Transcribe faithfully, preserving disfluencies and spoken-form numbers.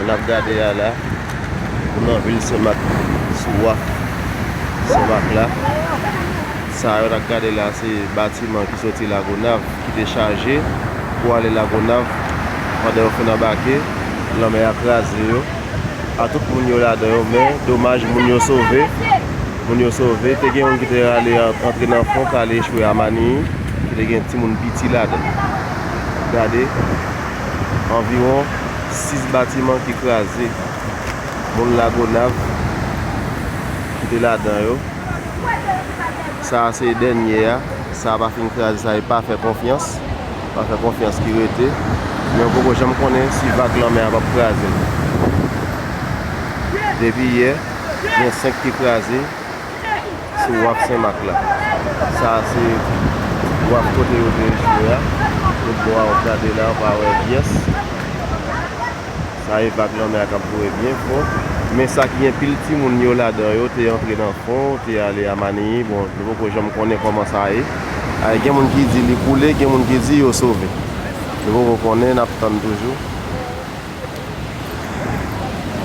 N ap gade a la, nou nan vil Senmak, sou waf Senmak la. Sa yo n ap gade la, se batiman ki soti Lagonav, ki te chaje pou ale Lagonav. Pandan yo fin anbake, lanmè a kraze yo. A tout moun yo ladan yo, men domaj, moun yo sove. Moun yo sove. Te gen youn ki te ale an-, antre nan fon, k ale echwe a Maniyi, ki te gen timoun piti ladan. Gade, anviwon sis batiman ki kraze. Moun Lagonav ki te ladan yo. Sa a se dènye a. Sa a pa fin kraze, sa e pa fè konfyans. Pa fè konfyans ki rete. Men w poko janm konnen si vag lanmè a p ap kraze l. Depi yè, gen senk ki kraze sou waf Senmak la. Sa a se waf kote yo te echwe a. Tout bò a w ap gade la, w pa wè pyès. Sa e vag lanmè a k ap voye byen fò. Men sa ki gen pil timoun yo ladan yo te antre nan fon, te ale a Maniyi. Bon, nou poko janm konnen kòman sa ye. Ay, gen moun ki di li koule, gen moun ki di yo sove. Nou poko konnen, n ap tann toujou.